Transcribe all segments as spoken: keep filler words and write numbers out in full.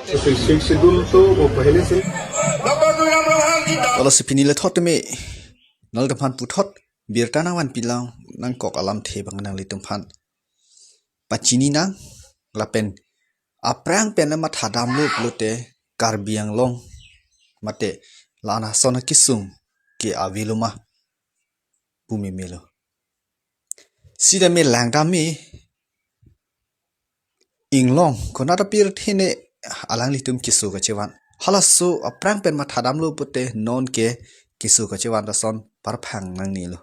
तो six schedule तो वो पहले से Olo si pini le thot teme nangtumphan puthot birta nangvanpi lonang, kok alamthe abang nanglitumphan pachini nang lapen aphrang pen mathadamlo pulote Karbi Anglong mate la-an ason akesung ke avelo ma pu memelo. Sitame langdam me inglong konat apirthe ne alanglitum keso kachevan. Halaso aphrang pen mathadamlo pulote non ke keso kachevan ta ason parphang nangnelo.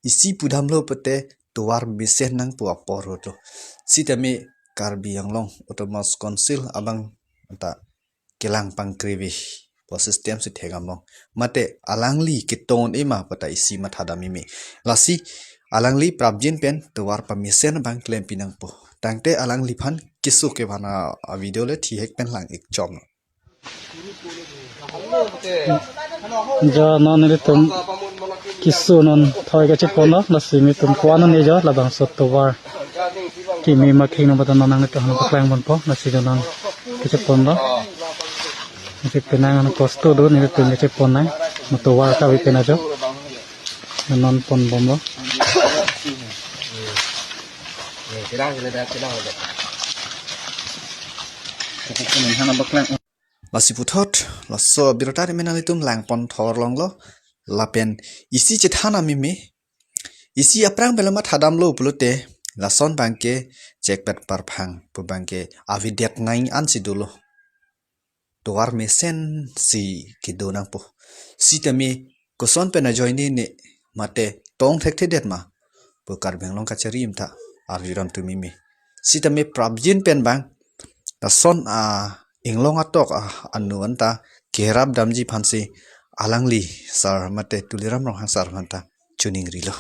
Isi pudamlo pulote tovar mesen nangpo apor ahut lo. Sitame Karbi Anglong Autonomous Council abang ta kelang pangkrevi pu system si thekdam long. Mate alangli keton ema pu ta isi mathadam meme. Lasi alangli prapjin pen tovar pamesen abang klempi nangpo. Tangte alangliphan keso kevan a-video le thihek pen lang-ik chom. Jo non nelitum keso non thoi kacheponlo, lasi nelitum ko-an non ne jo labangso tovar kimi makhing no bata non nanglitum aphan paklang ponpo, lasi jo non kacheponlo. Lasi penang an kosto do nelitum kachepon nang, mo tovar kave pen ajo. Non ponbomlo. Lasi puthot laso abirta teme nanglitum lang pon thor longlo. Lapen isi chethan ameme, isi aphrang pen mathadamlo pulote lason abangke chekpet parphang pu abangke avedet nang ansi dolo. Tovar mesen si kedo nangpo. Sitame koson pen ajoine ne mate tong thekthedet ma pu Karbi Anglong kachari atum ta arjuram tu meme. Sitame prapjin pen abang lason a-inglong atok a anu anta kerap damji aphansi alangli sar mate Tuliram Ronghang sar aphanta choningrilo.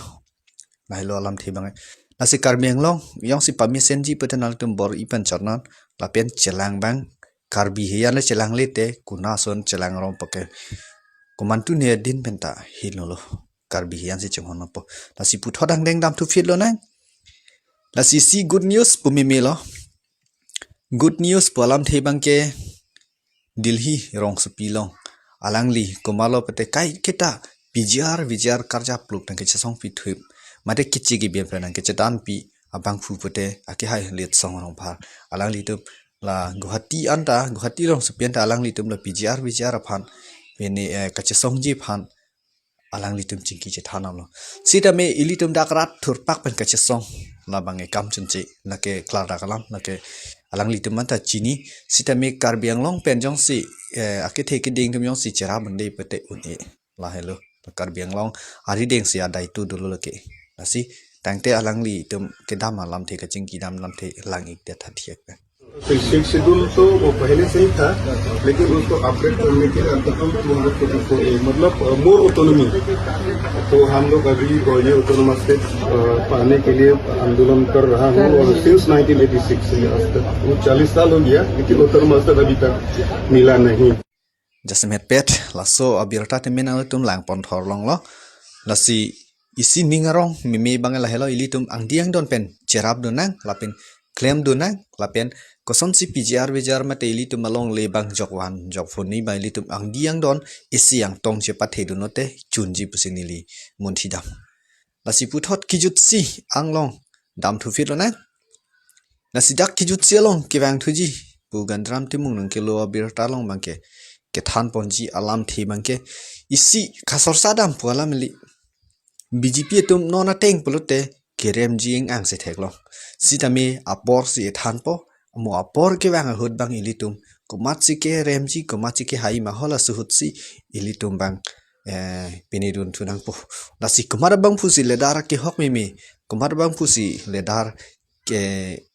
Lahelo alamthe abang. Lasi Karbi Anglong jongsi pamesenji pulote nanglitum bor-i pen chot non lapen chelang abang Karbi hiyan le chelangle te kona ason chelang rong pake komantu ne din pen ta hinolo. Karbi hiyan si chinghon nangpo. Lasi puthot angdeng damthu phit lonang. Lasi isi good news pu memelo. Good news pu alamthe abangke Delhi rongsopi along alangli komatlo pulote kaiketa P G R, V G R karjap plup nangkachesongpi thup. Mate keche kebi pen nangkachedanpi abangphu pulote akehai Litsong Rongphar. Alanglitum la Guwahati anta, Guwahati rongsopi anta alanglitum la P G R, V G R aphan pini, eh, kachesongji aphan alanglitum chingki chethan damlo. Sitame ilitum dak rat thurpak pen kachesong labang ekam chunche, lake klardak alam, lake alanglitum anta chini. Sitame Karbi Anglong pen jongsi, eh, akethe keding atum jongsi cherap un-e pulote un-e. Lahelo Karbi Anglong arideng si adai tu dolo lake. Lasi tangte alanglitum kedam alamthe, kachingki dam alamthe lang-ik det tha thiek pen. Six schedule तो वो पहले से ही था, लेकिन उसको अपग्रेड करने के लिए article two hundred forty four A, मतलब मोर ऑटोनॉमी। तो हम लोग अभी, और ये ऑटोनॉमस स्टेट पाने के लिए आंदोलन कर रहा हूँ, और सिंस नाइनटीन एटी सिक्स से आज तक, वो चालीस साल हो गया, लेकिन ऑटोनॉमस स्टेट अभी तक मिला नहीं। Jasemet pet laso abirta teme nanglitum lang pon thor longlo. Lasi isi ning arong meme abang lahelo, ilitum angdi angdon pen cherap dun nang lapen klem dun nang lapen kosonsi P G R V G R mate ilitum alongle abang jokvan jokphonji abang ilitum angdi angdon isi angtong chepathe dun lote chunji pusi neli munthi dam. Lasi puthot kejutsi anglong damthu phit lonang. Lasi dak kejutsi along kevangthuji pu Gandram Timung nangkelo abirta along abangke kethan ponji alamthe abangke isi kasorsa dam pu alam ili. B J P atum non ateng pulote keremji ing angse theklong. Sitame apor si ethanpo, mo apor kevang ahut abang ilitum komatsi keremji, komatsi kehai ma halaso ahutsi ilitum abang, eh, pini dun thu nangpo. Lasi komat abangphusi ledar kehok meme, komat abangphusi ledar ke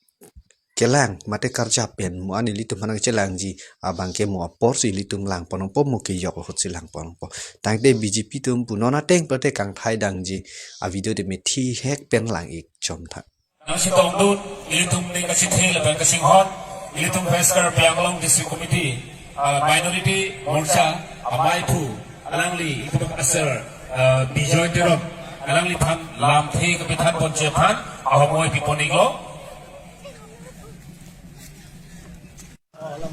kelang mate karjap pen mo an ilitum aphan nangchelangji abangke mo apor si ilitum lang pon nangpo, mo kejok ahutsi lang pon nangpo. Tangte B J P atum pu non ateng pulote kangthai dangji avideo teme thihek pen lang-ik chom tha. Nangchetongdun, ilitum ning kachethe lapen kachinghon, ilitum West Karbi Anglong District Committee, ah, Minority Morcha, amaiphu, alangli, ilitum aser, ah, Bijoy Teron, alangliphan lamthe kapethan ponji aphan, ahomoi pipon-iklo. Lason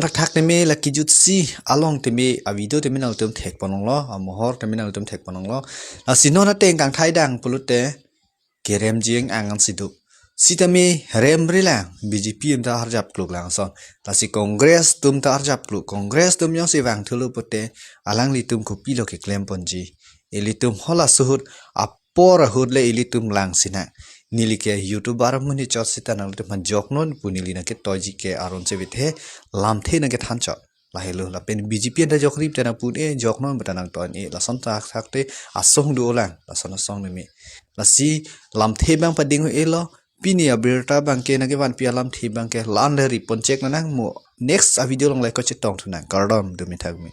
thakthak teme la kejutsi along teme a video teme nangtum thek ponlonglo, amohor teme nangtum thek ponlonglo. Lasi non ateng kangthai dang pulote kerem jeng angan si do. Sitame rem relang, B J P atum ta arjap kluk lang ason. Lasi Congress atum ta arjap kluk, Congress atum jongsi vangthulo pute alanglitum kopilo keklem ponji. Ilitum hala suhut apor ahut le ilitum lang sinang. Neli ke YouTuber amonit chot sita nangtum aphan joknon pu neli nangketoiji ke aron chevithe lamthe nangkethan chot. Lahelo lapen B J P anta jokri ta nangpun-e, joknon bata nangton-e, lason thakthak te asong dolang, lason asong neme. Lasi lamthe abang pading-elo, pini abirta abangke nangkevanpi alamthe abangke la-an le ri ponchek nanang mo. Next a video along le kachetong thunang, kardom, dumi thakmi.